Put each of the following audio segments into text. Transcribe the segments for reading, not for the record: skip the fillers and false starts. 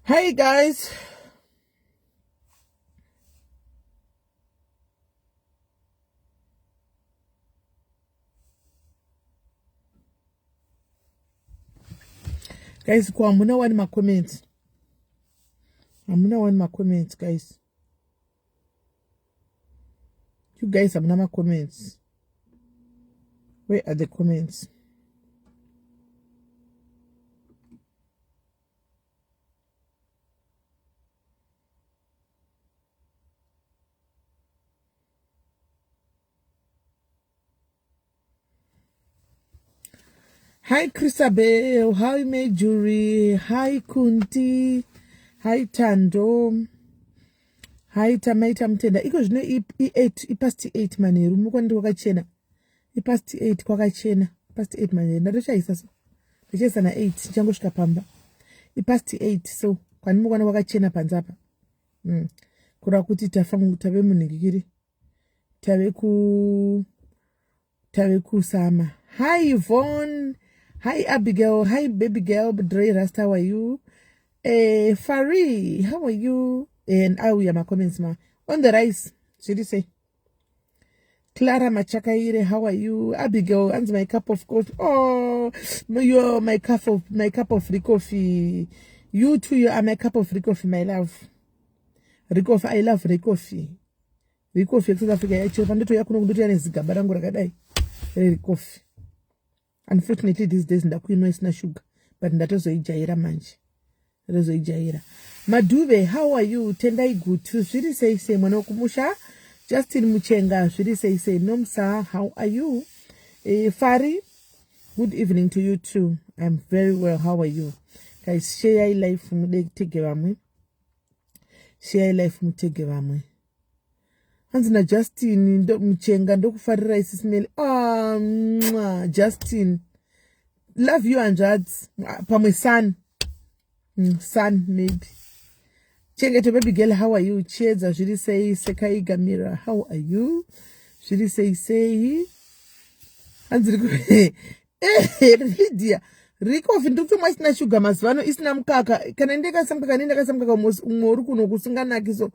Hey guys. Guys, ko hamuna wani macomments. Hamuna wani macomments guys. You guys hamuna macomments. Where are the comments? Hi Christabel, hi Majorie, hi Kunti, hi Tando, hi Tamaita Mutenda. Iko zvino i8, ipast 8 manheru, mukwandi kwakachena. Ipast 8 kwakachena, past 8 manheru. Ndatochaisa so. Ndachaisa na 8 ndichangosvika pamba. Ipast 8 so kwani mukwana kwakachena panze apa. Kureva kuti tafa tave munhingikiri. Tave ku tave kusama. Hi Yvonne, hi Abigail, hi baby girl, Dre Rasta, how are you? Fari, how are you? And auya macomments ma on the rice. Zviri sei? Clara Machakaire, how are you? Abigail, and my cup of coffee. Oh, you're my cup of free coffee. You too, you are my cup of free coffee, my love. Recoffee, I love recoffee. Recoffee yeSouth Africa yacho pandotouya kuno kundotouya nezigaba rangu rakadai recoffee. Unfortunately these days ndakuinwa isina sugar, but ndatozoijaira manje. Ndatozoijaira. Madhuve, how are you? Tendai Gutu, zviri sei sei mwana wekumusha? Justin Muchenga, zviri sei sei? Nomsa, how are you? Fari, good evening to you too. I'm very well, how are you? Guys, share life mutege vamwe. Share life mutege vamwe. Hanzi na Justin Muchenga ndokufarira isi smell. Ah, mwah, Justin. Love you hanzvadzi. Pamwe son. Son maybe. Chengeto baby girl, how are you? Chiedza zviri sei? Sekai Gamira, how are you? Zviri sei sei? Hanzi Lydia, Recoffee ndiri kutomwa isina shuga mazuva ano, isina mukaka. Kana ndikaisa mukaka, ndikaisa mukaka umwe uri kuno kusinganaki so.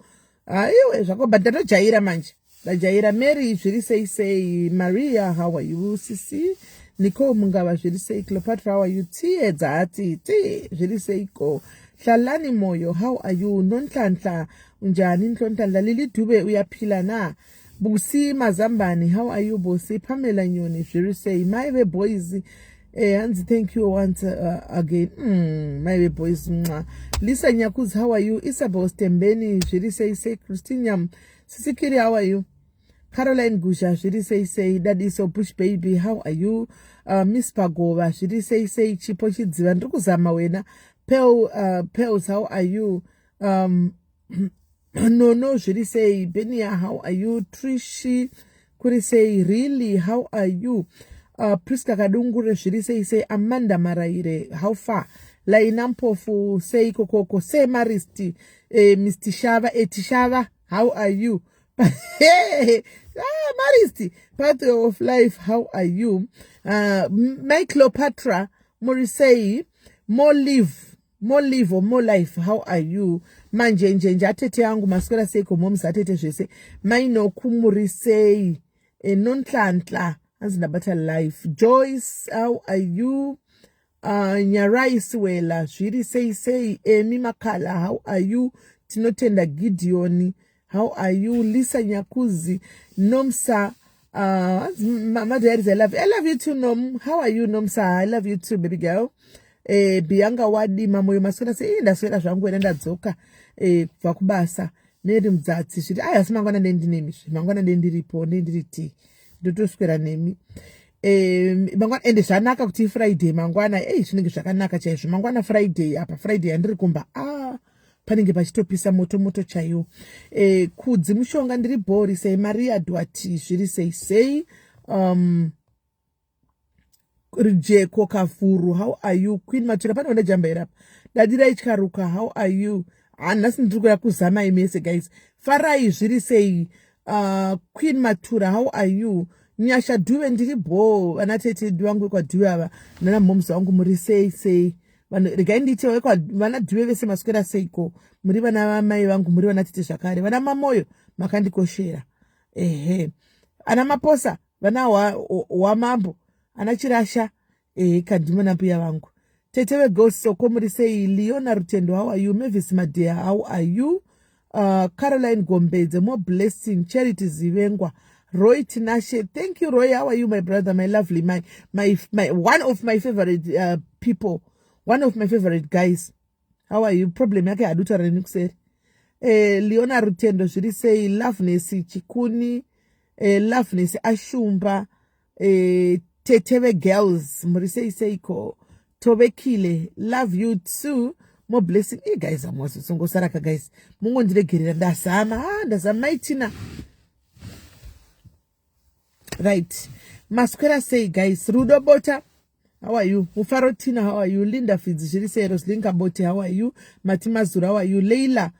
Aiwe zvako, but ndatojaira manje. Ndajaira. Mary zviri sei sei? Maria, how are you? Sisi Nicole Mungava zviri sei? Cleopatra, how are you? Tiedza atiti zviri seiko? Hlalani Moyo, how are you? Nonhlanhla unjani? Nhlonhlanhla Lili Dube uyaphila na? Busi Mazambani, how are you Busi? Pamela Nyoni zviri sei? Mai ve boys hanzi thank you once again. Mai ve boys mwa. Lisa Nyakuzi, how are you? Isabel Stembeni zviri sei sei? Christine Nyam, Sisikiri, how are you? Caroline Gusha zviri sei sei? Dadiso Bush Baby, how are you? Miss Pagova zviri sei sei? Chipo Chidziva ndiri kuzama wena. Pearls, how are you? Nono zviri sei? Benia, how are you? Trishi kuri sei? Really, how are you? Priska Kadungure zviri sei sei? Amanda Maraire, how far? Laina Mpofu sei kokoko? Sei Maristi, Mr Shava, Etishava, how are you? Maristi, path of life, how are you? My Cleopatra Murisei, more live, more live or more life, how are you? Manje njenje atete yangu maswera seiko moms atete zvese. Mainoku Murisei, Nonhlanhla hanzi ndabata life. Joyce, how are you? Nyarai Siwela zviri sei sei? Emi Makala, how are you? Tinotenda Gideon, how are you? Lisa Nyakuzi, Nomsa, Madiaries, I love you too Nom. How are you Nomsa? I love you too baby girl. Bianca Wadi Mamoyo maswera sei? Ndaswera zvangu wena, ndadzoka kubva kubasa. Mary Mudzatsi zviri aya, asi mangwana ndendinemi zve, mangwana ndendiripo, ndendiri ti ndotoswera nemi mangwana. Ende zvanaka kuti Friday mangwana, ei zvinenge zvakanaka chaizvo mangwana Friday. Apa Friday yandiri kumba, panenge pachitopisa moto moto chaiwo. Kudzi Mushonga ndiri bhori sei? Maria Dwati zviri sei sei? Rijeko Kafuru, how are you? Queen Matura pane wandajamba here apa? Dadirai Charuka, how are you? Nhasi ndiri kuya kuzamai mese guys. Farai zviri sei? Queen Matura, how are you? Nyasha Dhuve ndiri bho. Vana tete vangu vekwadhuve ava nana moms vangu muri sei sei? Vanhu, regai ndiite vana Dhuve vese, maswera seiko? Muri vana vamai vangu, muri vana tete zvakare. Vana Mamoyo, makandikoshera. Ehe, ana Maposa, vana hwamambo, ana Chirasha, ehe, kandima nambuya vangu. Tete vegirls, soko muri sei? Leona Rutendo, how are you? Mavis Madea, how are you? Caroline Gombedze, more blessing. Charity Zivengwa, Roy Tinashe, thank you, Roy. How are you, my brother, my lovely, my one of my favorite people, one of my favorite guys. How are you? Problem yake hadutaura neni kuseri. Leona Rutendo, zviri sei? Loveness Chikuni, Loveness Ashumba, tete vegirls, muri sei seiko? Tovekile, love you too, more blessing. E guys, amwazosongosaraka guys, mungondiregerera, ndazama. Ah, ndazama. Maitina, right, maswera sei guys? Rudo Bota, how are you? Mufaro Tina, how are you? Linda Fidzi, zviri sei? Roslinka Bote, how are you? Mati Mazura, how are you? Leila,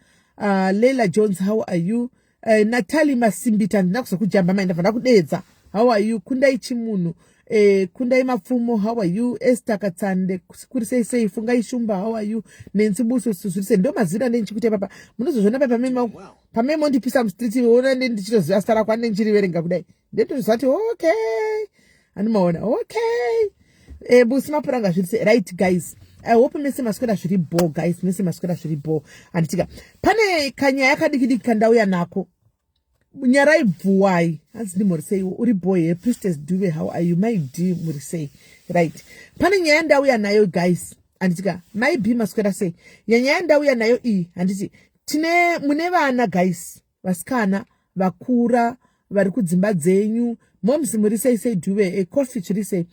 Leila Jones, how are you? Natali Masimbita, handina kuzokujamba mai, ndabva ndakudedza. How are you? Kundai Chimunhu, Kundai Mapfumo, how are you? Esther Katsande, kuri sei sei? Fungai Shumba, how are you? Nensi Buso, zviri sei? Ndo mazina ndendichikuita papa, munozozviona pa pameme mondipisa mustreet, ona ndichitoziva zita rako, ane ndichiriverenga kudai, ndetoziva kuti okay, andimaona. Okay, Busi Mapuranga, zviri sei? Right guys, I hope mese maswera zviri bo. Guys, mese maswera zviri bo, handitika? Pane kanyaya kadiki diki kandauya nako. Nyarai Bvuwai, hanzi ndimhori sei? Uri boy here? Priestess Duve, how are you? My d, muri sei? Right, pane nyaya ndauya nayo guys, handitika? My b, maswera sei? Nyaya ndauya nayo iyi, handiti tine mune vana guys, vasikana vakura vari kudzimba dzenyu. Moms, muri sei sei? Dhuve, coffee, chiri sei?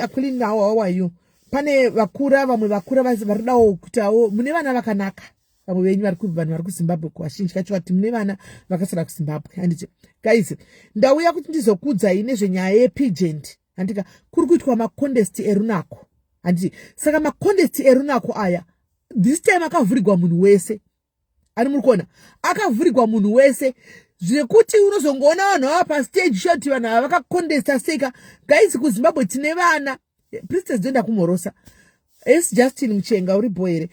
Aquilina, how are you? Pane vakura, vamwe vakura varidawo kuitawo. Mune vana vakanaka vamwe venyu, vanhu vari kuZimbabwe. Kuvazhinji kacho vati mune vana vakasara kuZimbabwe, handiti? Guys, ndauya kuti ndizokudzai nezvenyaya yepageant, handika? Kuri kuitwa macontest erunako, handiti? Saka macontest erunako aya this time akavhurigwa munhu wese. Ani muri kuona akavhurigwa munhu wese, zvekuti unozongoona vanhu vava pastage shoti vanhu ava vakacontesta seika. Guys, kuZimbabwe tine vana. Priestess, doenda kumhorosa. S Justin Muchenga, uri bo here?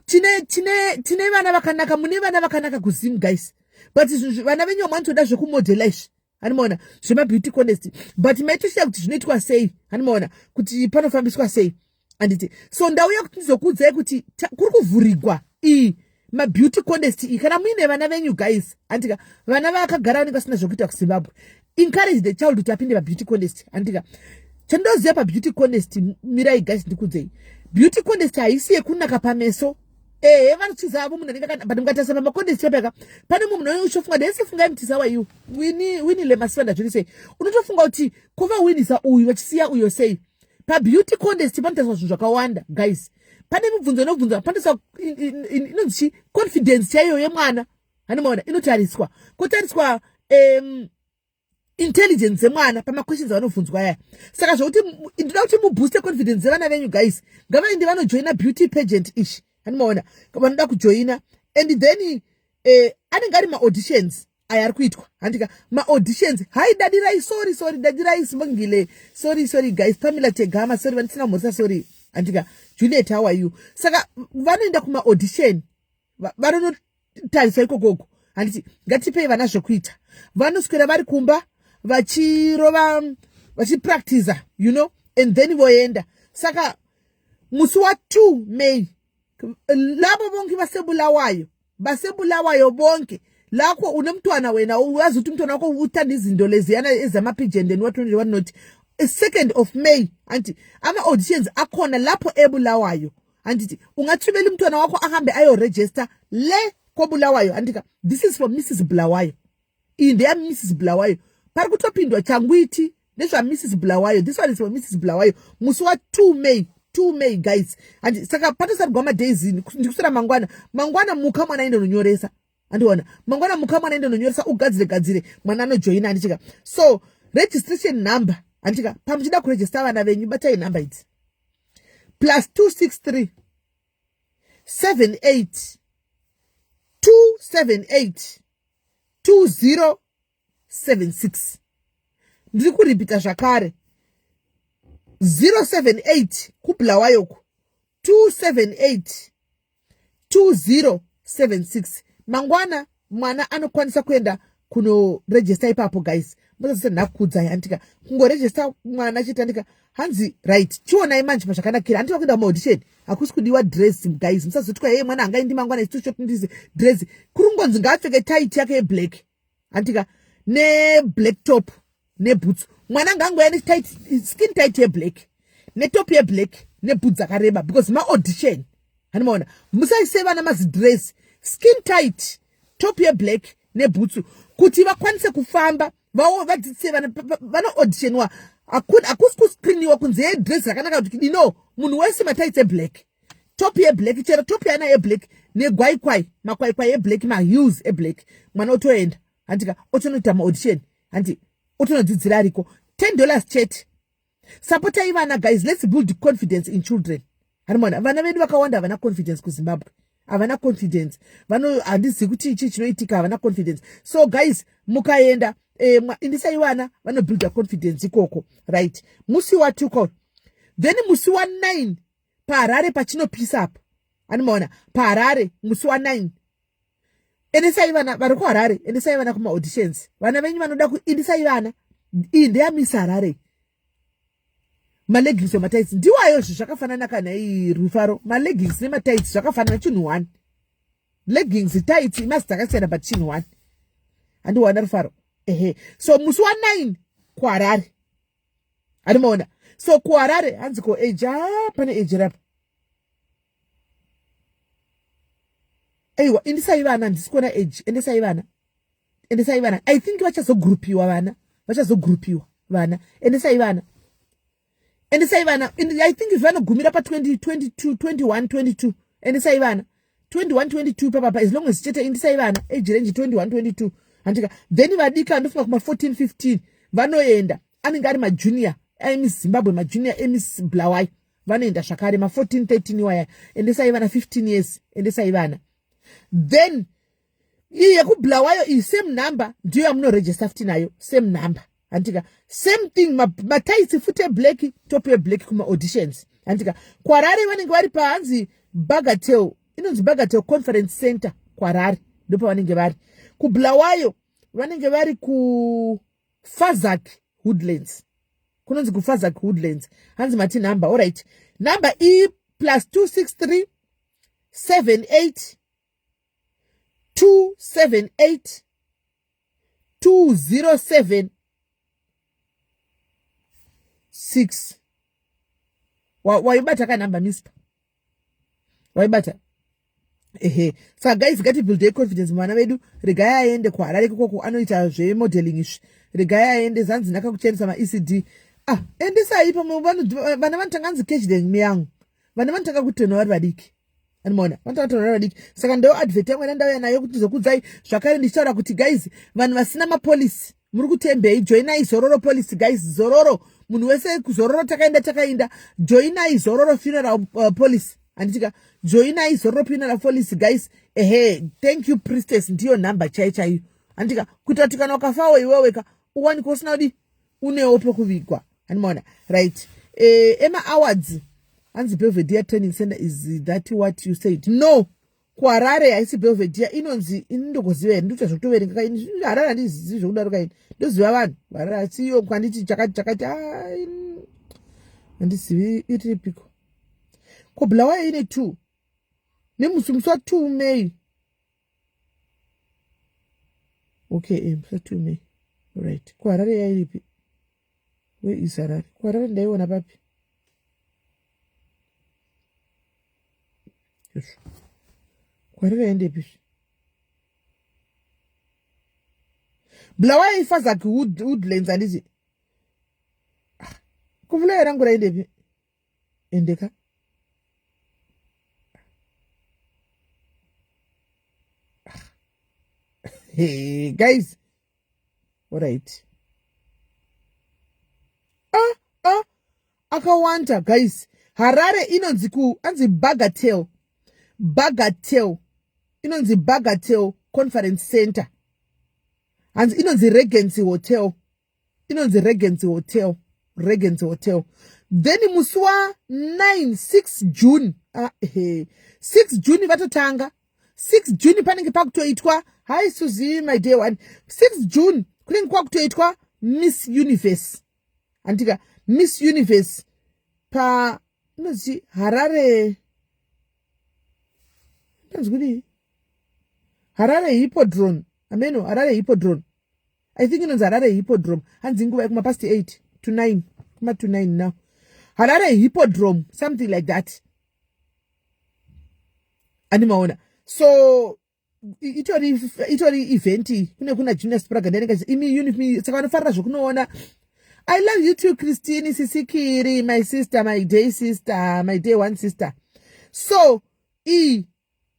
Tine vana vakanaka, mune vana vakanaka kuZim guys, but vana venyu vamwe vanotoda zvekumodhela izvi, hanimaona, zvemabeauty contest, but maitoshiya kuti zvinoitwa sei, hanimaona kuti panofambiswa sei, handiti? So ndauya kuti ndizokuudzai kuti kuri kuvhurigwa iyi mabeauty contest iyi. Kana muine vana venyu guys, handika, vana vakagara vanenge vasina zvokuita kuZimbabwe, encourage the child kuti apinde pabeauty contest, handika? Chandoziva pabeauty contest, mirai guys, ndikudzei. Beauty contest haisi yekunaka pameso. Ehe, vanochiza avo munhu anenge, but mukatarisa pamacontest papaka, pane mumwe munhu uchofunga ndesifungai mutisa waiyu Wini Lemasiva, zviri sei? Unotofunga kuti kuvawinisa uyu vachisiya uyo sei? Pabeauty contest panotariswa zvinhu zvakawanda guys. Pane mibvunzo inobvunzwa, panotariswa inonzi chi confidence chaiyo yemwana, hanimaona, inotariswa, kwotariswa intelligence yemwana pamaquestions avanobvunzwa aya. Saka zvokuti ndoda kuti mubooste confidence dzevana venyu guys, ngavaende vanojoina beauty pageant ichi, hanimaona, vanoda kujoina. And then anenge ari maauditions aya ari kuitwa, handika? Maauditions. Hai, Dadirai, sorry, sorry, Dadirai Sibongile, sorry, sorry guys. Pamela Tegama, sorry, vandisina kumhorisa, sorry, handika? Juliet, how are you? Saka vanoenda kumaaudition, vanonotariswa ikokoko, handiti? Ngatipei vana zvokuita. Vanoswera vari kumba vachirova, vachipractiza and then voenda. Saka musi wa2 May, labo bonke baseBulawayo, baseBulawayo bonke, lakho unemntwana wena, uyazi ukuthi umntwana wakho uthanda izinto leziyana ezama-pageant and what not, what not. 2nd of May, anti ama-auditions akhona lapho eBulawayo, andithi ungathumela umntwana wakho ahambe ayoregister le koBulawayo, andika? This is for Mrs Bulawayo, iyi ndeya Mrs Bulawayo. Pari kutopindwa changwiti nezvaMrs Bulawayo. This one is for Mrs Bulawayo, musi wa2 May, 2 May guys. Andi saka patosarigwa madays, ndikuswera mangwana. Mangwana muka, mwana aende nonyoresa, andiona? Mangwana muka, mwana aende nonyoresa, ugadzire gadzire, mwana anojoina, andichika? So registration number, andichika, pamuchida kuregister vana venyu, batai nhamba idzi: +263 78 278 2076. Ndiri kuripita zvakare: 078 kuBulawayoko. 278 2076. Mangwana mwana anokwanisa kuenda kunorejista ipapo guys. Mozazisa nhakudzai handika kungorejista mwana chete handika hanzi right chionai manje pazvakanakira handika kuenda kumaaudition hakusi kudiwa dress guys musazotwa heye mwana hangaindi mangwana it's too short ndisi dress kuri kungonzi ngaapfeke tight yake yeblack handika neblack top nebhutsu mwana ngaangouya netight skin tight yeblack netop yeblack nebhutsu dzakareba because maaudition handimaona musaise vana mazidress skin tight top yeblack nebhutsu kuti vakwanise kufamba vadzidzise vana vanoauditionwa hakusi kuscreeniwa kunze yedress rakanaka kuti no munhu wese matights eblack top yeblack chero top yaana yeblack negwaikwai makwaikwai eblack maheels eblack mwana otoenda handika otonoita maaudition handi otonodzidzira ariko $10 chete. Sapotai vana guys, let's build confidence in children. Hanimona vana vedu vakawanda havana confidence kuZimbabwe, havana confidence vano, handizivi kuti chii chinoitika, havana confidence. So guys, mukaenda indisai vana vanobuilda confidence ikoko. Right, musi wa2 then musi wa9 paHarare pachinopisa apo, animaona paHarare musi wa9 endesai vana vari kuHarare, endesai vana kumaauditions. Vana venyu vanoda kuindisai vana. Iyi ndeyamisa Harare. Maleggings ematights ndiwayo zvi zvakafanana kana iyi Rufaro. Maleggings nematights zvakafanana, chinhu one. Leggings, tights, imazi dzakasiyana but chinhu one. Handiwana Rufaro? Ehe, so musi wa9 kuHarare, handimaona? So kuHarare hanzi ko age? A, pane age rapa? Aiwa, indisai vana, handisi kuona age. Endesai vana, endesai vana. I think vachazogrupiwa vana, vachazogrupiwa vana. Endesai vana, endesai vana. I think vanogumira pa20 22 21 22. Endesai vana 21 22 papapa, as long as chete indisai vana age range 21 22, handika? Then vadika ndofunga kuma14 15 vanoenda, anenge ari majunior eMiss Zimbabwe, majunior eMiss Bulawayo vanoenda zvakare ma14 13 iwaya. Endesai vana 15 years, endesai vana. Then iyi yekuBulawayo iyi, same number ndiyo yamunorejista futi nayo, same number, handika? Same thing, matights futi eblack, top yeblack kumaauditions, handika? KuHarare vanenge vari pahanzi Bagatel, inonzi Bagatel Conference Center kuHarare, ndopavanenge vari. KuBulawayo vanenge vari kuFazak Woodlands, kunonzi kuFazak Woodlands. Hanzi mati number? Allright, number e +263 78 278 207 6. Waibata kanhamba mispa? Waibata? Ehe. Saka guys, ngatibuildei confidence muvana vedu. Regai aende kuHarare ikoko, anoita zvemodeling izvi, regai aende. Zanzi nakakuchenesa maECD. Ah, endesai pamwe vana vanotanga anzi catch them young. Vana vanotanga kutenwa vari vadiki, animaona? Vanotanga kutenwa vari vadiki. Saka ndo advert yangu yandauya nayo kuti ndizokudzai zvakare ndichitaura kuti guys, vanhu vasina mapolicy muri kutembei? Joinai Zororo Policy guys, Zororo, munhu wese kuZororo. Takaenda, takaenda, joinai Zororo funeral policy, handitika? Joinai Zororo funeral policy guys. Ehe, thank you priestess. Ndiyo nhamba chai chaiyo, handitika? Kuitira kuti kana ukafawo iweweka uwanikwa usina kudi unewo pekuvigwa, handimaona? Right, ema awards hanzi Belvedere Training Center, is that what you said? No, kuHarare haisi Belvedere, inonzi ini ndokuziva here? Ndikuita zvokutoverenga kaini. Harare handizivi zvokudaro kaini, ndoziva vanhu Harare asiyo kwanditi chakati chakati, handizivi iripiko. Ko Bulawayo ine two nemusi musi wa2 May. Okay, musi wa2 May, right. KuHarare yairipi? Where is Harare? KuHarare ndaiona papi izvo? KuHarare yaendepi? Bulawayo iFazak Woodlands, handiti? Ah, kuBulawayo rangu raendepi? Endeka. Hey guys, alright. Ah ah, akawanda guys. Harare inonzi ku anzi Bagatel, Bagatel, inonzi Bagatel Conference Center. Hanzi inonzi Regency Hotel, inonzi Regency Hotel, Regency Hotel. Then musi wa9 6 June. Ah, he. 6 June vatotanga. 6 June panenge pakutoitwa. Hi Suzy, my day one. 6 June kunenge kwakutoitwa Miss Universe. Andika Miss Universe pa inonzi Harare inonzi kudii? Harare Hippodrome. Ameno Harare Hippodrome. I think inonzi Harare Hippodrome. Hanzi nguva yekuma past 8 to 9. Kuma to 9 now. Harare Hippodrome, something like that. Andimaona. So itori itori event kune kuna Junior Spraga ndenenge imi uniform saka vanofarira zvekunoona. I love you too Christine Sisikiri, my sister, my day sister, my day one sister. So i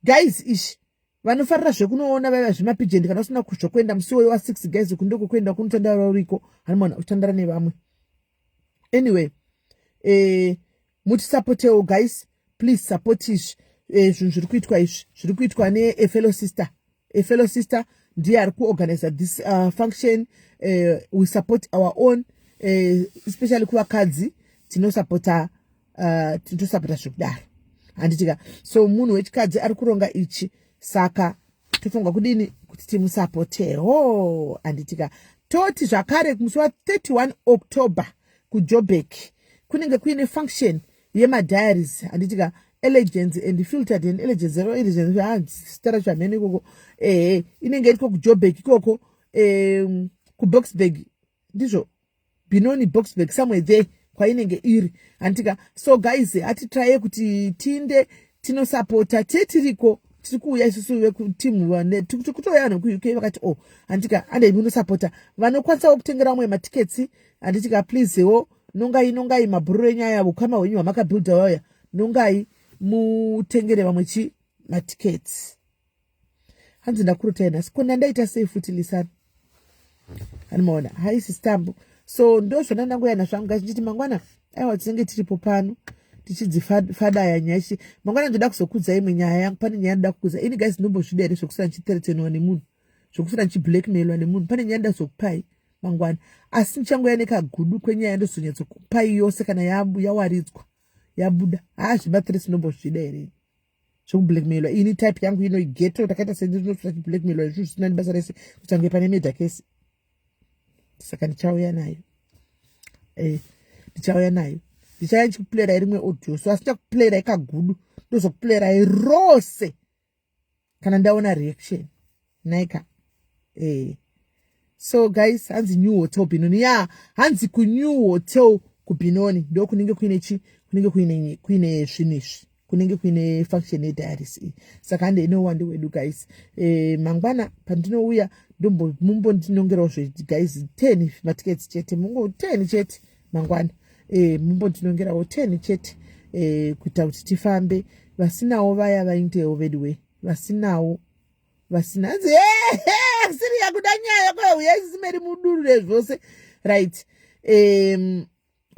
guys ish vanofarira zvekunoona vaiva zvemapijendi kana usina zvokuenda musi iwoyo wa6 guys kundoko kuenda kunotandara uriko hanimona uchitandara nevamwe. Anyway, mutisapotewo guys, please support izvi zvinhu zviri kuitwa izvi zviri kuitwa nea fellow sister. A fellow sister ndiye ari kuorganize this function. We support our own, especially kuvakadzi tinosapota, tinotosapota zvekudaro, handitika? So munhu wechikadzi ari kuronga ichi, saka tofunga kudini kuti timusapotewo, handitika? Toti zvakare musi wa31 October kuJoburg kunenge kuine function yemadiaries, handitika? Elegance and filtered and elegance, elegance zita racho hamene ikoko. Ehe, inenge iriko kuJoburg ikoko, kuBoksburg, ndizvo, Benoni, Boksburg, somewhere there kwainenge iri, handitika? So guys, hatitraye kuti tiinde tinosapota tie tiriko. Tiri kuuya isusu vekutimu, kutouya vanhu vekuUK vakati o oh, handitika, andei munosapota. Vanokwanisawo kutengera vamwe matickets, handitika? Pleasewo nongai, nongai mabhururu enyaya, ukama hwenyu hwamakabhildha wauya, nongai mutengere vamwe chi matickets. Hanzi ndakurotai nhasi, ko ndandaita sei futi lisani? Animaona haisi stambo. So ndo zvona ndangoya nazvo angu ndichiti mangwana, aiwa, tinenge tiripo pano tichidzifadaya nyaya ichi. Mangwana ndoda kuzokudza imwe nyaya yangu. Pane nyaya ndoda kukudza ini guys. Ndinombozvida here zvekusara ndichithreatenwa nemunhu, zvekusara ndichiblackmailwa nemunhu? Pane nyaya ndazokupai mangwana, asi ndichangoya nekagudu kwenyaya, ndozonyatsokupai yose kana yawaridzwa, yabuda. Haa, zvemathreats ndinombozvida here zvekublackmailwa ini? Type yangu ino igeto takaita sendinotoda chiblackmailwa izvo zvisina nebasa rese, kutange pane murder case. Saka ndichauya nayo, ndichauya nayo, ndichauya ndichikuplayirai rimwe audio. So asi ndichakuplayirai kagudu, ndozokuplayirai rose kana ndaona reaction naika. So guys, hanzi New Hotel Benoni ya, hanzi kuNew Hotel kuBenoni ndo kunenge kuine chi, kunenge kuine zvinhu izvi, kunenge kuine function yediaries iyi. Saka hande inowandi wedu guys. Mangwana pandinouya mumbondinongerawo zve guys 10 matickets chete, mungo 10 chete mangwana. Mumbondinongerawo 10 chete, kuita kuti tifambe. Vasinawo vaya vaindewo veduwe, vasinawo, vasina. Hanzi siri yakuda nyaya kwauya isimeri mudurure zvose, right?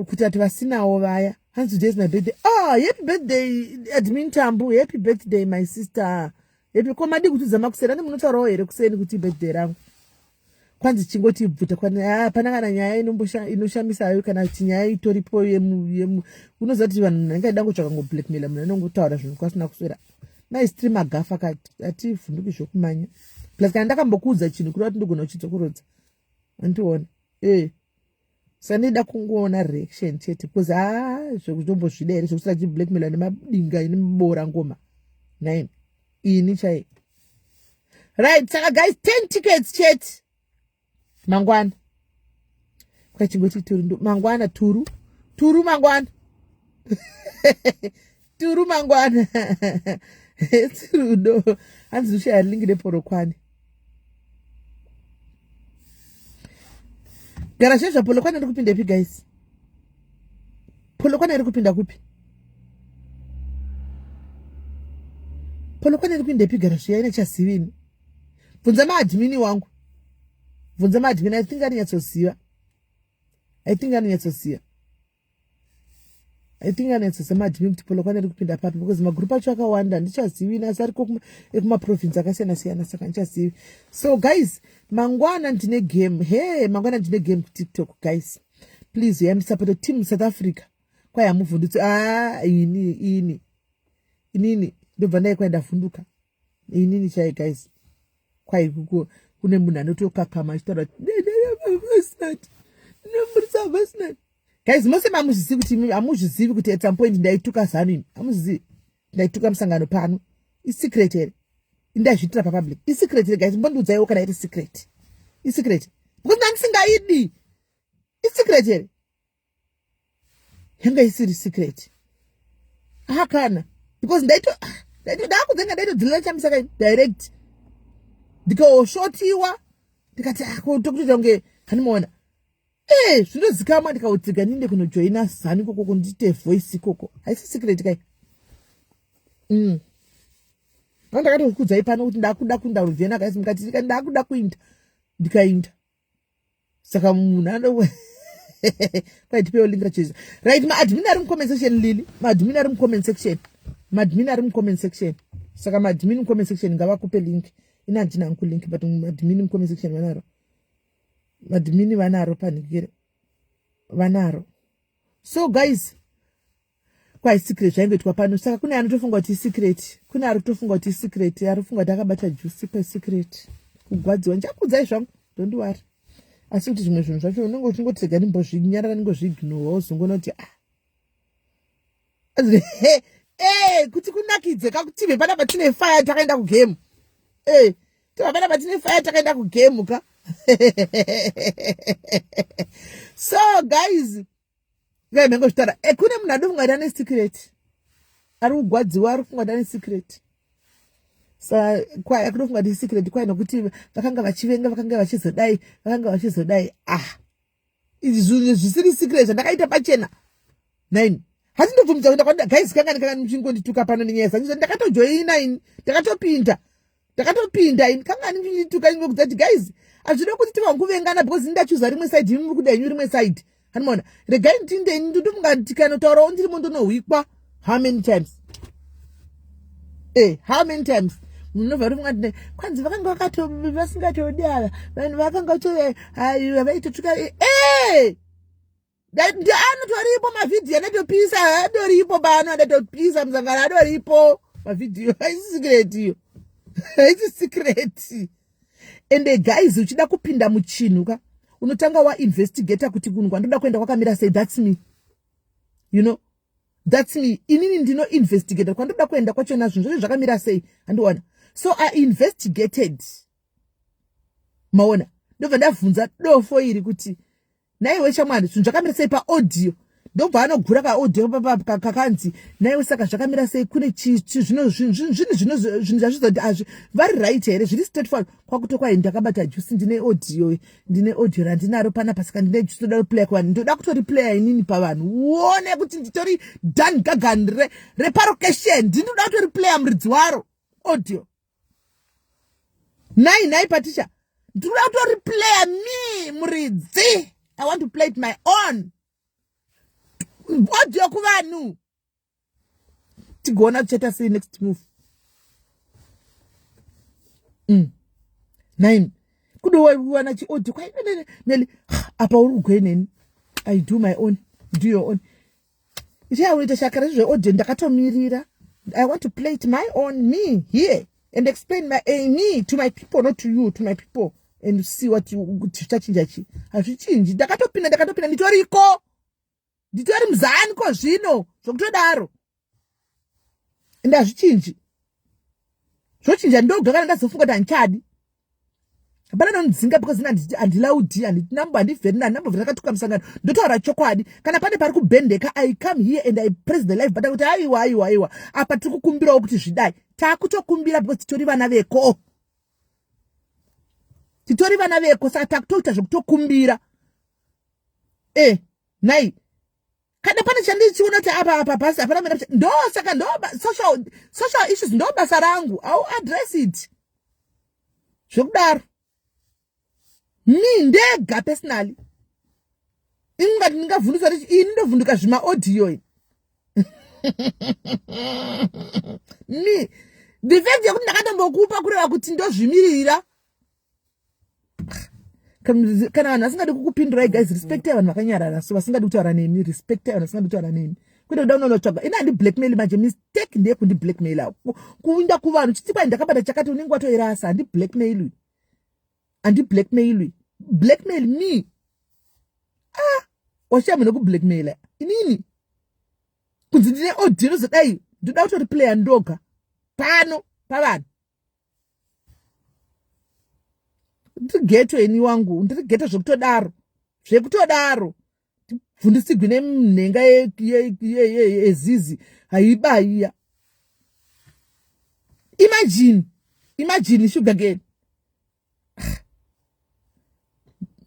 Kuita kuti vasinawo vaya. Hanzi today is my birthday. Ah, happy birthday, admin Tambu. Happy birthday, my sister, happy. Ko madi kutudza makuseni ane munotaurawo here kuseni kuti birthday rangu? Kwanzi chingoti bvuta. Hapana kana nyaya inoshamisayo kana kuti nyaya itoripo. Unoziva kuti vanhu nangaida ngotsvaka ngoblackmaila munhu anongotaura zvinhu kwasina kuswera. Maistream agafa kati hativhunduki zvokumanya. Plus kana ndakambokuudza chinhu, kureva kuti ndigona kuchidzokorodza, andiona e. Saka ndida kungoona reaction chete because ha, zvekutombozvida here zvekusira chiblackmaila nemadinga nemabora ngoma nine ini chai? Right, saka guys, 10 tickets chete mangwana. Kwachingoti turu mangwana, turu turu mangwana, turu mangwana rudo. Hanzi ushaya link rePolokwane. Gara zvezva Polokwane iri kupinda ipi guys? Polokwane iri kupinda kupi? Polokwane iri kupinda ipi? Gara zviya ine chazivini. Bvunza maadmin wangu, bvunza maadmin. I think anonyatsoziva, I think anonyatsoziva, I think anonyatsoziva maadmin kuti Polokwane iri kupinda papi, because magrupu acho akawanda, handichazivi, asi ariko ekumaprovince akasiyana siyana, saka handichazivi. So guys, mangwana ndine game. He, mangwana ndine game kuTikTok guys, please yandisapota. Team South Africa kwai hamuvhundutsi. A, ini ini. Inini ndobva ndaikwa ndavhunduka inini chai guys. Kwai kune munhu anotokakama achitaura guys, mose mamuzvizivi kuti hamuzvizivi kuti at some point ndaituka Zanu. Imi hamuzvizivi ndaituka musangano pano. Isecret here? Indazviitira papublic. Isecret here, guys? Mbondiudzaiwo kana iri secret. Isecret because ndandisingaidi. Isecret here? Yanga isiri secret akana because ndaito ndaito ndakudzenga ndaitodzilira Chamisa kai direct, ndikaoshotiwa, ndikati tokutoita kunge handimaona. Zvinozikamwa. Ndikautsiga ninde kunojoina Zanu ikoko, kundiite voice ikoko. Haisi secret kai. Ndakatokudzai pano kuti ndakuda kuinda kujoina kaisi, mukati ndakuda kuinda, ndikainda. Saka munhu ano kwaitipewo link racho. Right, maadmin ari mucomment section, Lili, maadmin ari mucomment section, maadmin ari mucomment section. Saka maadmin mucomment section ngavakupe link. Ina handina hangu link, but maadmin mucomment section vanaro, maadmin vanaro, panikire vanaro. So guys, kwai secret zvaingoitwa pano. Saka kune anotofunga kuti secret, kune ari kutofunga kuti secret, ari kufunga kuti akabata juice kwesecret. Kugwadziwa ndichakuudzai zvangu, don't worry. Asi kuti zvimwe zvinhu zvacho unenge uchingoti rega ndimbozvinyarara, ndingozviignowa, wozongoona kuti ah, kuti kunakidze kakutive panapa tine fire, takaenda kugame. Tova panapa tine fire, takaenda kugame ka. So guys, ngaimhengozvitaura. Kune munhu adofunga kuti ane secret, ari kugwadziwa, ari kufunga kuti ane secret. Saka kwai akutofunga kuti secret kwai nokuti vakanga vachivenga, vakanga vachizodai, vakanga vachizodai. Ah, izvi zvinhu zvisiri secret zvandakaita pachena nine, handindobvumidza kuenda kwanda. Guys, kangani kangani muchingondituka pano nenyaya zangu? Ndakatojoina ini, ndakatopinda, ndakatopinda ini. Kangani muchindituka ingokudza kuti guys, hazvida kuti tivanguvengana because ndachuza rimwe side, imi muri kuda henyu rimwe side. Handimaona, regai ndinde ini. Ndotofunga tikanotaurawo ndirimo ndonohwikwa. How many times, how many times munobva rifunga kuti kwanzi vakanga vakato vasingatodi ava vanhu vakanga vaitotuka? Anotoripo mavhidhiyo andatopisa, adoripo pano, andatopisa musangano, adoripo mavhidhiyo. Haisi secret iyo, haisi secret. Ende guys, uchida kupinda muchinhu ka, unotanga wainvestigata kuti kunhu kwandoda kuenda kwakamira sei. That's me, you know, that's me. Inini ndinoinvestigata kwandoda kuenda kwachona, zvinhu zvacho zvakamira sei, handiona. So I investigated, maona. Ndobva ndabvunza dofo iri kuti, "Naiwe shamwari, zvinhu zvakamira sei paaudio?" Ndobva anogura kaaudio kakanzi, "Naiwe, saka zvakamira sei? Kune zvinhu zvazvizoti azvi vari right here, zviri straightforward?" Kwakutokwai, "Ndakabata juice, ndine audio, ndine audio randinaro panapa. Saka ndine juice, ndoda kuplaya kuvanhu, ndoda kutoriplaya inini pavanhu, uone kuti nditori Dan Gagan reparocation. Ndinoda kutoriplaya muridzi waro audio. Nai nai Patricia, ndinoda kutoriplaya me muridzi. I want to play it my own audio kuvanhu, tigoona tichaita sei next move." Nine kudowana chiaudio kwaineli apa uri kugwei neni. I do my own, do your own. Ichauita shakara zveaudio, ndakatomirira. I want to play it my own, me here, and explain me to my people, not to you, to my people, and see what you tichachinja chi. Hazvichinji. Ndakatopinda, ndakatopinda, nditoriko, nditori muzani ko zvino zvokutodaro. Ende hazvichinji, zvochinja ndoga kana ndazofunga kuti handichadi. Hapana nonidzinga because ini handilaudi, handinambo, handivheri, handinambobvira ndakatuka musangano. Ndotaura chokwadi. Kana pane pari kubhendeka, I come here and I press the live button kuti aiwa, aiwa, aiwa, apa tiri kukumbirawo kuti zvidai. Taakutokumbira because titori vana veko, titori vana veko. Saka takutoita zvekutokumbira. Nai kana pane chandichiona kuti apa apa pasi hapana mira, ndo saka ndo social issues, ndo basa rangu. I'll address it zvekudaro me ndega personally. Ingati ndingavhunduswa tichi ini ndovhunduka zvimaaudio ini me. The fact yekuti ndakatombokupa kureva kuti ndozvimirira. Kana vanhu vasingadi kukupindurai, guys, respectai vanhu vakanyarara. So vasingadi kutaura nemi, respectai vanhu vasingadi kutaura nemi. Kwete kuda unonotsvaga. Ini handi blackmail manje, mistake ndeye kundi blackmail. Kuinda kuvanhu chiti kwai ndakabata chakati unenge watoirasa. Handi blackmail. Handi blackmail. Blackmail me. Ah, washaya munhu wekublackmaila. Inini. Kunzi ndine audio inozodai ndoda kutori player ndoga pano pavanhu. Ndiri ghetto ini wangu, ndiri ghetto zvekutodaro. Zvekutodaro. Bvundisigwi nemnhenga yezizi haibaiya. Imagine, imagine sugar cane.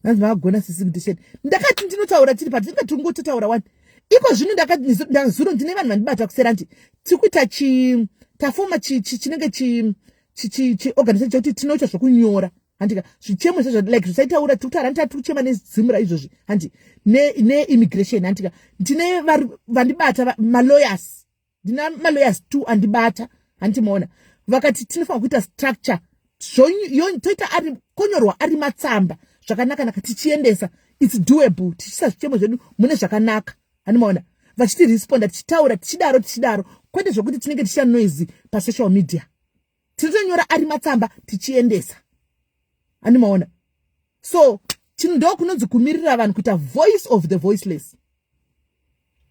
Hanzi vagona sisi kuti shit. Ndakati ndinotaura tiri pa tinenge tingototaura wani. Iko zvino ndakati ndazuro ndine vanhu vandibata kusera nti tiri kuita chi tafoma chi chinenge chi chi chi organization chekuti tinoita zvekunyora. Handika zvichemo zvezvo like zvisaitaura tiri kutaura nditati kuchema nezimura izvozvi handi ne ne immigration handika ndine vandibata malawyers ndina malawyers two andibata handiti maona vakati tinofanira kuita structure toita ari konyorwa ari matsamba zvakanaka naka tichiendesa it's doable tichiisa zvichemo zvedu mune zvakanaka handi maona vachiti responda tichitaura tichidaro tichidaro kwete zvekuti tinenge tichiita noise pasocial media tinotonyora ari matsamba tichiendesa handi maona so ndo kunonzi kumirira vanhu kuita voice of the voiceless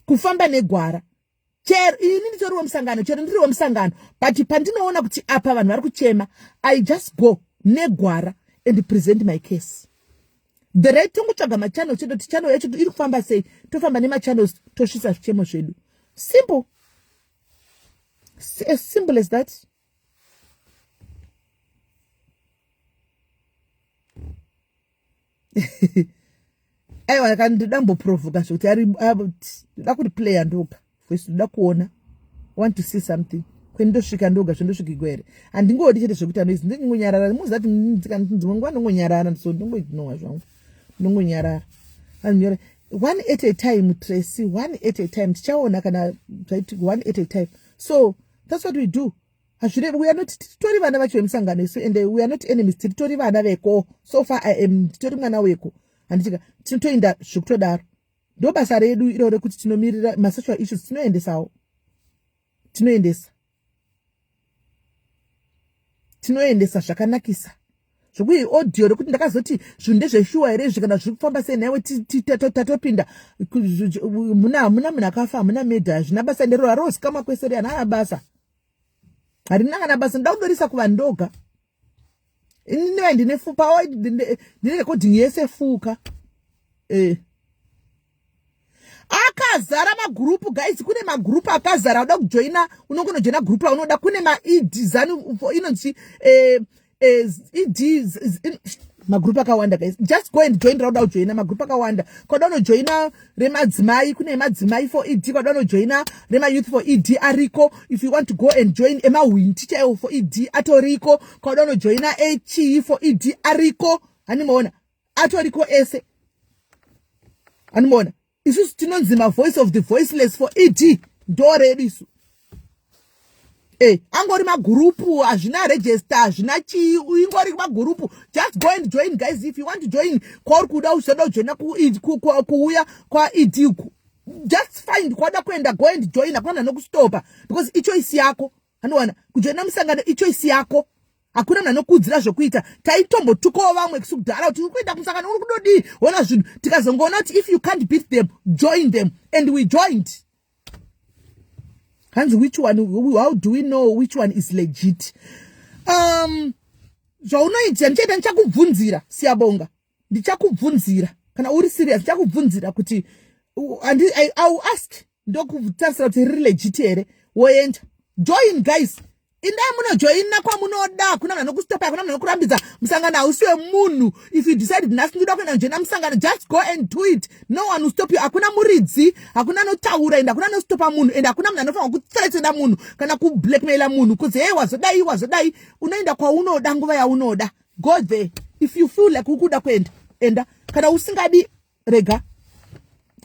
kufamba negwara chero ini nditori wemusangano chero ndiri wemusangano but pandinoona kuti apa vanhu vari kuchema I just go negwara and present my case the right tongotsvaga machannel chedu kuti channel yacho iri kufamba sei tofamba nemachannels tosvitsa zvichemo zvedu simple as simple as that aiwa kana ndoda mboprovoka zvekuti ari ndoda kuti player ndoga voice ndoda kuona want to see something kweni ndosvika ndoga zvendosvikigwa here handingodi chete zvekuti anoizi ndingonyarara muziva kuti dzimwe nguva ndongonyarara so ndongoignowa zvangu ndongonyarara anyore one at a time Tracy one at a time tichaona kana zvaitika one at a time so that's what we do hazvirevi we are not titori vana vacho vemusangano isu and we are not enemies tiritori vana veko so far I am titori mwana weko handitika tinotoenda zvekutodaro ndo basa redu iro rekuti tinomirira masocial issues tinoendesawo tinoendesa tinoendesa zvakanakisa zvekuti audio rekuti ndakazoti zvinhu ndezveshuwa here izvi kana zviri kufamba sei nhaiwe tatopinda muna hamuna munhu akafa hamuna medha hazvina basa ndero harozikamwa kwese re hanana basa harina kana basa ndoda kundorisa kuvanhu ndoga ini ndiva ndine fupa ndine recording yese fuka eh akazara magurupu guys kune magurupu akazara uda kujoina unongonojoina gurupu raunoda kune maed zanu inonzi eh, eh, ed magurupu akawanda guys just go and join rauda kujoina magurupu akawanda kwauda unojoina remadzimai kune madzimai for ed kwauda unojoina remayouth for ed ariko if you want to go and join emahwinti chaiwo for ed atoriko kwauda unojoina echii for ed ariko handimaona atoriko ese animoona isusu tinonzi mavoice of the voiceless for ed ndo redu isu e angori magurupu hazvina register hazvina chii ingori magurupu just go and join guys if you want to join kwauri kuda usada kujoina kuuya kwaed uku just find kwauda kuenda go and join hakuna munhu anokustopa because ichoice yako anowana kujoina musangano ichoice yako hakuna munhu anokuudzira zvokuita taitombotukawo vamwe kusi kudhara kuti uri kuenda kumusangano uri kudodii ona zvinhu tikazongoona kuti if you can't beat them join them and we joined hanzi which one how do we know which one is legit zvaunoita ndichaita ndichakubvunzira siyabonga ndichakubvunzira kana uri serious ndichakubvunzira kuti I will ask ndokutarisira kuti riri legit here woenda join guys indai munojoina kwamunoda hakuna munhu anokustopa hakuna munhu anokurambidza musangano hausi wemunhu if you decide nhasi ndinoda kuenda kujoina musangano just go and do it no one will stop you hakuna muridzi hakuna anotaura and hakuna anostopa munhu and hakuna munhu anofanirwa kuthreatena munhu kana kublackmaila munhu kuzi hey wazodai wazodai unoenda kwaunoda nguva yaunoda go there if you feel like ukuda kuenda enda kana usingadi rega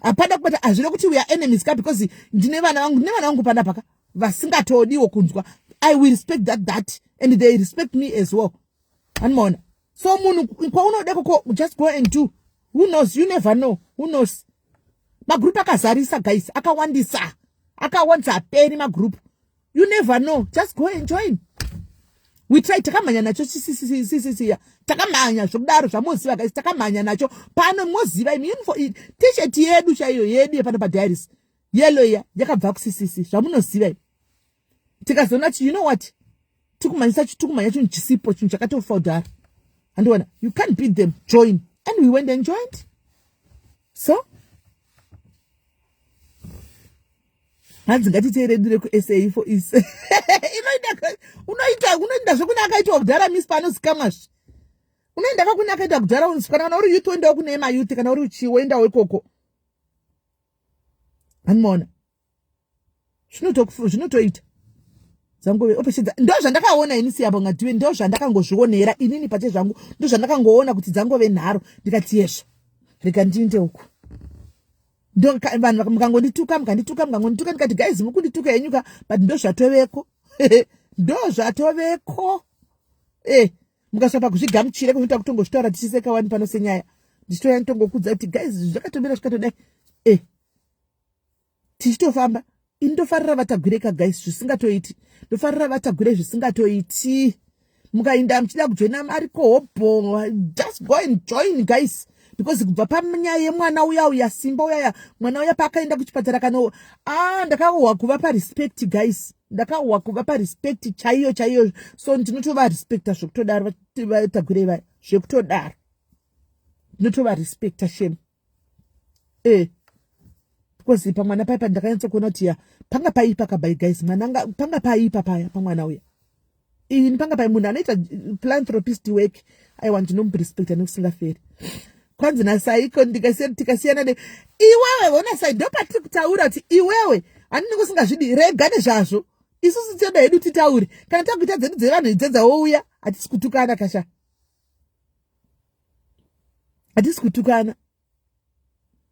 hapana kubata hazvina kuti we are enemies ka because ndine vana vangu ndine vana vangu panapa ka vasingatodiwo kunzwa I will respect that and they respect me as well animaona so munhu kwaunoda koko just go and do who knows you never know who knows magrupu akazarisa guys akawandisa Akawandisa, aperi magroup. You never know, just go and join. We try, takamhanya nacho ccc, takamhanya zvokudaro zvamoziva guys, takamhanya nacho pano. Moziva imi T-shirt yedu chaiyo yedu yepano padiaries, yellow iya, yakabva kuCCC, zvamunoziva imi. Tikazoona kuti, you know what, tikumhanyisa, tikumhanya chinhu chisipo, chinhu chakatofa kudhara, handiona. You can't beat them, join. And we went and joined. So hanzi ngatitei redu rekusa for is inoita, unoita, unoenda zvekune akaitwa kudhara misi paanozikamwazve. Unoenda kakune akaita kudhara, unozikana. Kana uri youth, woendawo kune mayouth. Kana uri uchi, woendawo ikoko, handimaona. Zvinotoita dzangove opeshedza. Ndo zvandakaona ini, siyabo ngadiwe. Ndo zvandakangozvionera inini pache zvangu, ndo zvandakangoona kuti dzangove nharo. Ndikati yesvo, rega ndiinde uku. Ndo vanhu mukangondituka, mukandituka, mukangondituka, ndikati guys, mukundituka henyuka, but ndo zvatoveko, ndo zvatoveko. Mukasvika pakuzvigamuchira, kunoita kutongozvitaura tichiseka wani pano senyaya, ndichitouya nditongokudza kuti guys, zvakatomira zvikatodai, tichitofamba. Ini ndofarira vaTagwireka guys, zvisingatoiti. Ndofarira vaTagwire zvisingatoiti. Mukainda muchida kujoina, ariko hobho, just go and join guys, because kubva panyaya yemwana uya uya, Simba uyaya, mwana uya paakaenda kuchipatara kano, ah, ndakahwa kuva parespect guys, ndakahwa kuva parespect chaiyo chaiyo. So ndinotovarespecta zvekutodaro vaTagwirei vaya, zvekutodaro ndinotovarespecta, shame. Because pamwana paipa ndakanyatsokuona kuti ya, panga paipa kabai guys, mwana panga paipa paya pamwana uya. Ini panga pai munhu anoita philanthropist work, aiwa, ndinomurespecta nekusingaferi. Kwanzi nasaiko tikasiyana ne iwewe, vona sai, ndopatiri kutaura kuti iwewe handinenge usingazvidi, rega nezvazvo. Isusu tinoda hedu titaure kana takuita dzedu dzevanhu idzedzawouya. Hatisi kutukana kasha, hatisi kutukana,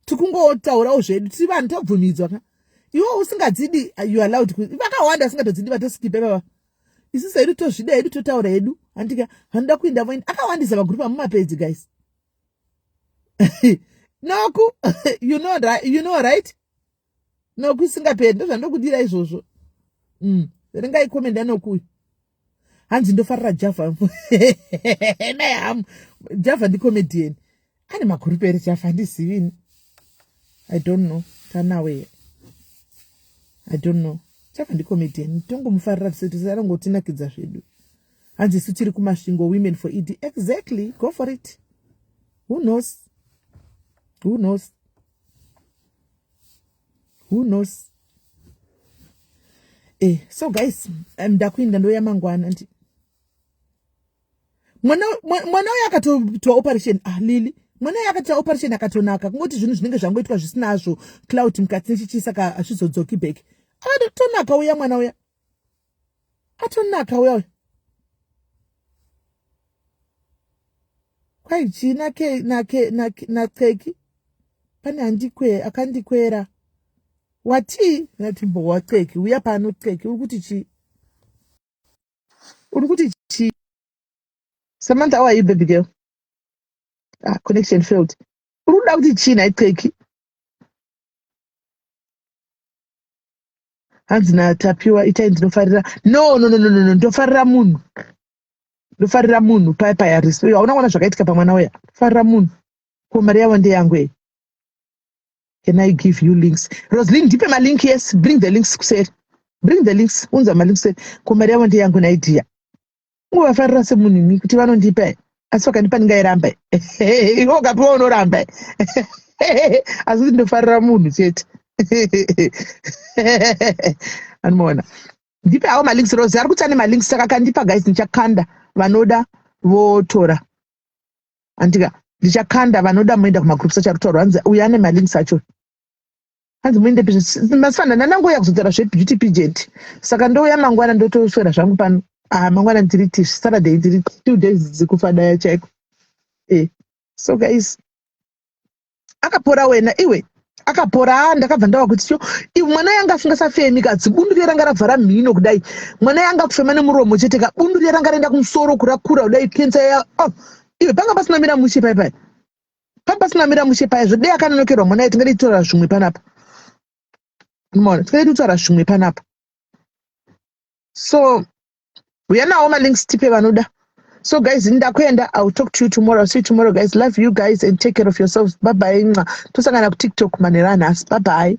tikungotaurawo zvedu. Tiri vanhu, tobvumidzwa ka. Iwe usingadzidi, you allowed. Vakawanda vasingatodzidi vatoskipa ivava. Isusu hedu tozvida hedu, totaura hedu, handika. Vanoda kuinda voenda, akawandisa magroup amumapedzi guys. Noku, you know, right? You know, right? Noku isingaperi, ndozvandokudira izvozvo. Verengai comment yanokuyu. Hanzi ndofarira Java nayamu. Java ndicomedian, ane magroup ere Java? Handizivini, I don't know. Tanawe, I don't know. Java ndicomedian, tongomufarira tisanongotinakidza zvedu. Hanzi isu tiri kuMasvingo, Women for ED. Exactly, go for it. Who knows, who knows, who knows? So guys, ndakuinda, ndoya mangwana. Ndi mwana uyo akatoitwa operation. Ah, Lili, mwana uyo akatoita operation akatonaka. Kungoti zvinhu zvinenge zvangoitwa zvisinazvo clout mukati nechichi, saka hazvizodzoki back. Akatonaka uya mwana uya, atonaka uya uya. Kwai chii nake naceki pane handikwe akandikwera watii natimbowa. Ceki, uya pano. Ceki, uri kuti chii? Uri kuti chii? Samantha, how are you, baby girl? Ah, connection failed. Uri kuda kuti chii nhai Ceki? Hanzi naTapiwa, itai ndinofarira. No, no, no, no, no, no. Ndofarira munhu, ndofarira munhu paya paya. Hauna kuona zvakaitika pamwana uya? Farira munhu. Ko mari yavo ndeyangu ei. Can I give you links? Roslyn, ndipe malink. Yes, bring the links kuseri, bring the links, unza malinks kuseri. Ko mari yavo ndeyangu naidia. Ungovafarira semunhu imi kuti vanondipa, asi vakandipa ndingairamba? Iwe ukapiwa unoramba? Asi kuti ndofarira munhu chete, anomaona. Ndipe hawo malinks. Rose ari kuti ane malinks, saka kandipa guys, ndichakanda, vanoda votora, andika. Ndichakanda, vanoda moenda kumagroups acho ari kutaurwa. Hanzi uyo ane malinks acho, hanzi muende masifana. Ndanangouya kuzotaura zvebeauty pageant, saka ndouya mangwana, ndotoswera zvangu pano. Ah, mangwana ndiri tish Saturday, ndiri 2 days dzikufadaya chaiko. So guys, akapora wena iwe, akapora. Ndakabva ndava kuti cho iwe, mwana yanga asingasafemi ka, zibundu riya ranga ravhara mhino kudai. Mwana yanga kufema nemuromo chete ka, bundu riya ranga raenda kumusoro kurakura kudai, kensa ya. Oh, iwe, panga pasina mira mushe pai pai, panga pasina mira mushe paya. Zvodei akanonokerwa mwana, tingadi titora zvimwe panapa. Maona, tingaiti kutaura zvimwe panapa. So uya nawo malinks, tipe vanoda. So guys, ndakuenda. I will talk to you tomorrow. I'll see you tomorrow, guys. Love you guys and take care of yourselves. Bye bye. Tosangana kuTikTok manheru anhasi. Bye bye.